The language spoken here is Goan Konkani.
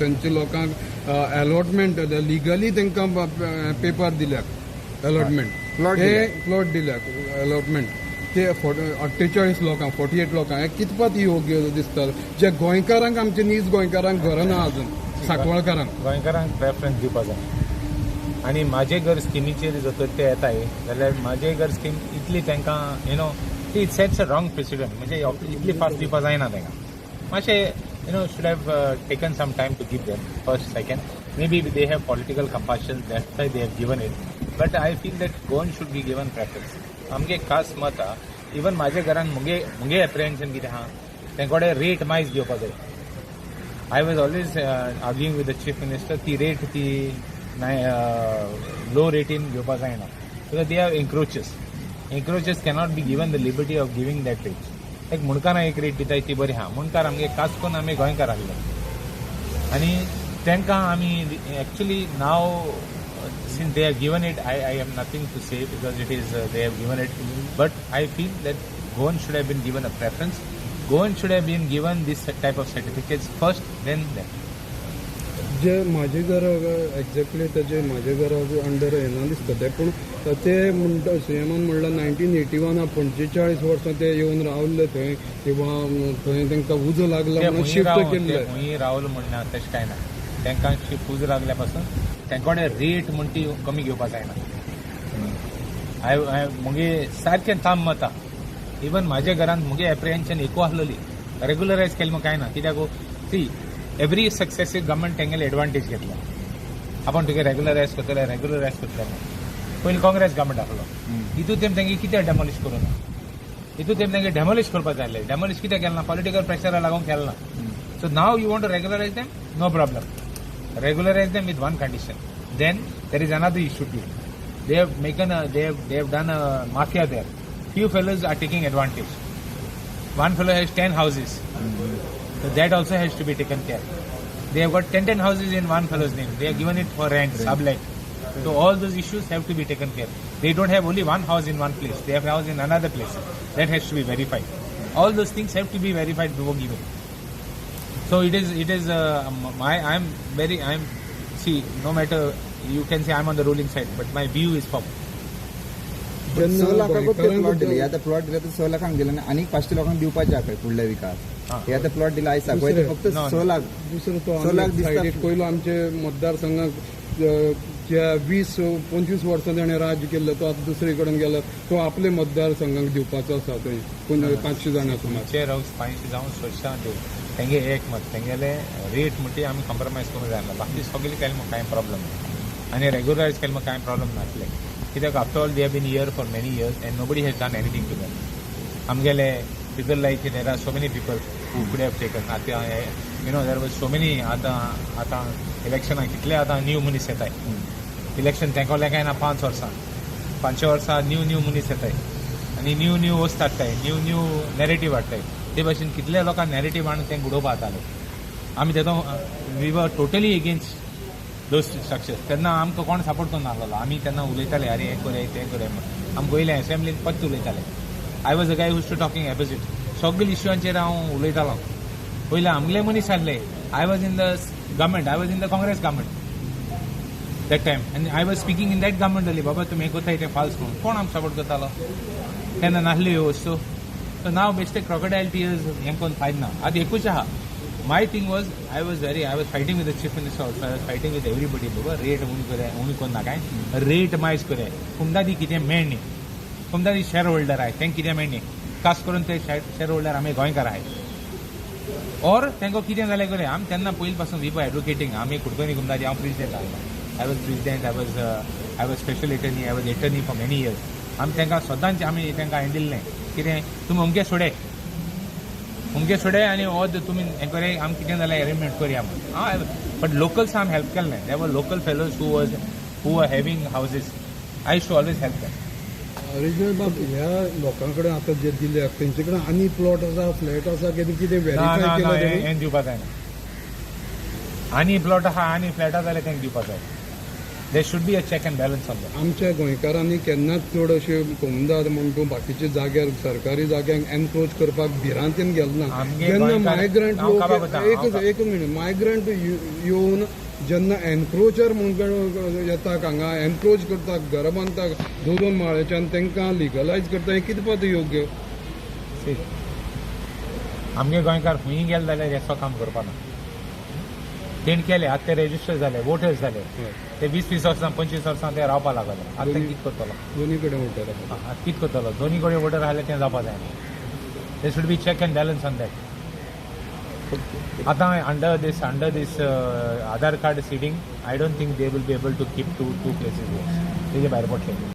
थंयच्या लोकांक अलॉटमेंट लिगली तांकां पेपर दिल्यात अलॉटमेंट, हे प्लॉट दिल्यात अलॉटमेंट ते 48 लोकांक, 48 लोकांक. हे कितपत योग्य दिसता जे गोंयकारांक, आमचे नीज गोंयकारांक घरां ना अजून, सांकवाळकारांक? गोंयकारांक प्रेफरन्स दिवपाक जाय. आनी म्हाजे घर स्किमीचेर जर तर ते येताय जाल्यार म्हाजे घर स्कीम इतली तांकां you know it sets a wrong precedent. म्हणजे इतली फास्ट दिवपाक जायना तांकां, मातशें should have taken some time to give them first. Second, maybe they have political compassion, that's why they have given it, but I feel that Goan should be given preference. आमगे खास मत आहा. इवन म्हाज्या घरान मुगे एप्रिहेन्शन कितें आहा, तेंकोडे रेट मायज घेवपा जाय. I was always arguing with the chief minister, ती रेट ती लो रेटीन घेवपा जायना because they are encroachers. Encroachers cannot be given the liberty of giving that rate. एक मुंडकारां एक रेट दिताय ती बरी आहा. मुंडकार आमगे खास करून आमी गोंयकार आसले आनी तांकां आमी actually now since they have given it, I have nothing to say because it is they have given it, but I feel that Goan should have been given a preference. Goan should have been given this type of certificates first, then that. जे म्हाजे घर एक्झॅक्टली ताजे म्हाजे घरा अंडर येना दिसता ते, पूण ते म्हणटा सीएमान म्हणलां 1981 45 वर्सां ते येवन रावल्ले थंय किंवा थंय तांकां उजो लागला म्हणून शिफ्ट केल्ले. खंय रावलो म्हणना तशें कांय ना. तांकां उजो लागल्या पासून तांकडे रेट म्हण ती कमी घेवपा जायना. हांव मुगे सारकें थाम मत आहा. इवन म्हाज्या घरान मुगे एप्रिहेन्शन एकू आसलेली, रेगुलरायज केलें म्हूण कांय ना. कित्याक सी एवरी सक्सेसीव गव्हर्मेंट तेंगेले एडवांटेज घेतला. आपूण तुगे रेगुलरायज करतले, रेगुलरायज करतले म्हूण. पयलीं काँग्रेस गव्हर्मेंट आसलो, हितून तेम तेंगे कित्याक डेमोलिश करूं ना? हितून तेम तेंगे डेमोलिश करपाक जाय आसलें. डेमोलिश कित्याक केलें ना? पॉलिटिकल प्रेशरा लागून केलें ना. So now you want to regularise them, no problem, regularise them with one condition. Then there is another issue too. They have maken they have done a mafia there. Few fellows are taking advantage. One fellow has 10 houses. So that also has to be taken care. They have got 10 houses in one fellow's name. They have given it for rent, sublet. So all those issues have to be taken care. They don't have only one house in one place. They have house in another place. That has to be verified. All those things have to be verified before giving. So it is my I'm very I'm see, no matter you can say I'm on the ruling side, but my view is firm. 6 लाखांकूच ते प्लॉट दिले. आता प्लॉट दिले तर 6 लाखांक दिले आनी 500 लोकांक दिवपाचे आहा फुडल्या विकार. हे आता प्लॉट दिला आयज सांगू फक्त 6 लाख. दुसरो तो 6 लाख दिसता. पयलो आमचे मतदारसंघाक ज्या 20-25 वर्सां ताणें राज्य केल्लें तो आतां दुसरे कडेन गेलो, तो आपले मतदारसंघाक दिवपाचो आसा थंय 500 जाणां सुमार. 500 जावन 600 दिवं तेंगे एक मत, तेंगेले रेट म्हणटी आमी कॉम्प्रोमायज करूंक जायना. बाकी सगळें केलें म्हूण कांय प्रॉब्लम ना आनी रेगुलरायज केलें म्हूण कांय प्रॉब्लम नासलें. कित्याक after all they have been here for many years and nobody has done anything to them. आमगेले people like there are so many people who could have taken. आतां you know there was so many. आतां आतां इलेक्शनाक कितले आतां न्यू मनीस येताय. इलेक्शन तेंकोलें काय ना 5 वर्सां, 5 वर्सां न्यू न्यू मनीस येताय आनी न्यू न्यू वस्त हाडटाय, न्यू न्यू नॅरेटीव हाडटाय. ते भाशेन कितले लोकांक नॅरेटीव हाडून तेंकां उडोवपा जाताले. आमी तेतो we were totally against those structures. तेन्ना आमकां कोण सपोर्ट करून नासलेलो. आमी तेन्ना उलयताले अरे हें करया तें करया म्हूण. आमकां वयले एसेंब्लीन पत्त उलयताले. I was a guy who's to talking opposite. सगळे इश्यूआंचेर हांव उलयतालो. पयलीं आमगेले मनीस आसले. I was in the government, I was in the Congress government that time आनी I was speaking in that government only. बाबा तुमी हें करताय तें फाल्स म्हणून. कोण आमकां सपोर्ट करतालो तेन्ना? नासल्यो ह्यो वस्तू. सो नाव बेश्टे क्रोकोडायल टियर्स हें करून फायद ना. आतां एकूच आहा. My thing was I was fighting with the chief minister also. I was fighting with everybody. बाबा रेट उणी करया, उणी करून नाकाय, रेट मायज करया. कुमदादी कितें मेळ्ळी, कुमदादी शेअर होल्डर आहाय तेंकां कितें मेळ्ळी, खास करून ते शेअर होल्डर आमी गोंयकार आहाय. और तांकां कितें जालें करया. आमी तेन्ना पयलीं पासून we were advocating. आमी कुडकनी कुमदादी, हांव प्रेजिडेंट आसलो. I was president, I was special attorney, I was attorney for many years. आमी तांकां सदांच आमी तांकां हें दिल्लें कितें तुमी अमके सोडे, अमके सोडे आनी हो तुमी हें करया, आमी कितें जाल्यार अरेंजमेंट करया म्हूण. बट लोकल्स आमी हेल्प केल्लें. There were local fellows who were having houses. I used to always help them. Original बाब ह्या लोकां कडेन आतां जे दिल्या तेंचे कडेन आनी प्लॉट आसा, फ्लॅट आसा, कितें कितें व्हेरीफाय केलें? हें दिवपा जायना. आनी प्लॉट आहा आनी फ्लॅट आसा जाल्यार तांकां दिवपा जाय. There should be a check and balance on that. आमच्या गोंयकारांनी केन्नाच चड अशे कोमुनिदाद म्हण तूं बाकीच्या जाग्यार सरकारी जाग्यांक एनक्रोच करपाक भिरांतीन गेलो ना. आमगे जेन्ना गोंयकार- मायग्रंट हांव लोक काबार करता, एक हांव एक मिनीट, मायग्रंट येवन जेन्ना एनक्रोचर म्हणून येता हांगा एनक्रोच करता, घरां बांदता दोन दोन माळ्याच्यान, तांकां लिगलायज करता, हें कितें पद योग्य? See, आमगे गोंयकार खंय गेले जाल्यार येसो काम करपाना. तेणी केले, आतां ते रेजिस्टर जाले, वोटर्स जाले, ते 20-20 वर्सां 25 वर्सां ते रावपा लागले. आतां ते कितें करतलो? दोनी कडेन वोटर आसा. आतां कितें करतलो? दोनी कडेन वोटर आसल्यार तें जावपा जायना. There should be check and balance on that. आतां under this Aadhaar card seeding, I don't think they will be able to keep two places votes. तेजे भायर पडले.